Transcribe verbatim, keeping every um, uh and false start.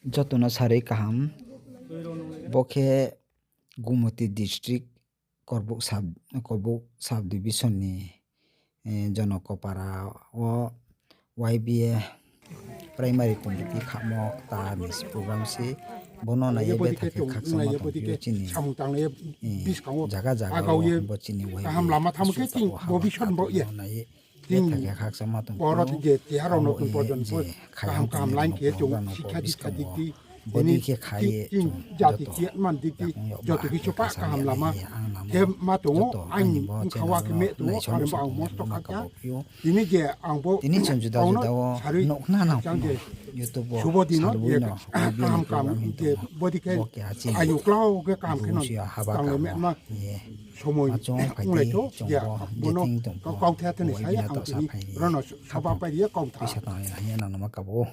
Joto no sarui kaham. Bo khe Gumoti district, Korbuk sub, Korbuk sub division ni, eh, Jonokopara wo Y B A primary committee khamo kta ni program se. Bono nai ye betha khe khakchangma tongphi ou chini, eh, jaga jaga wo bo chini Y B A kaham lama tamo khe chini chini bo vision bo ye nai ye betha khe khakchangma tongphi ou. Kaham kaham line khe chung sikha dikha dikti, bodi khe kha ye chung jati joto, chiyatman dikti, yakung yag joto ba kisu pa kaham lama khe ma tong ou, joto aini bkha wo khe me tong ou, are ba ang mosto kha kha. Tini je ang bo tini chung juda juda wo nouh khna nang je YouTube wo subo dino je kaham kaham je bodi khe ayu klau khe kaham khe no tang le me ma somoi onglai tho je bono kau kau the tini sa ye ang tini rono soba pai ri ye kau tha. Pisa tang ya nang no ma kabo.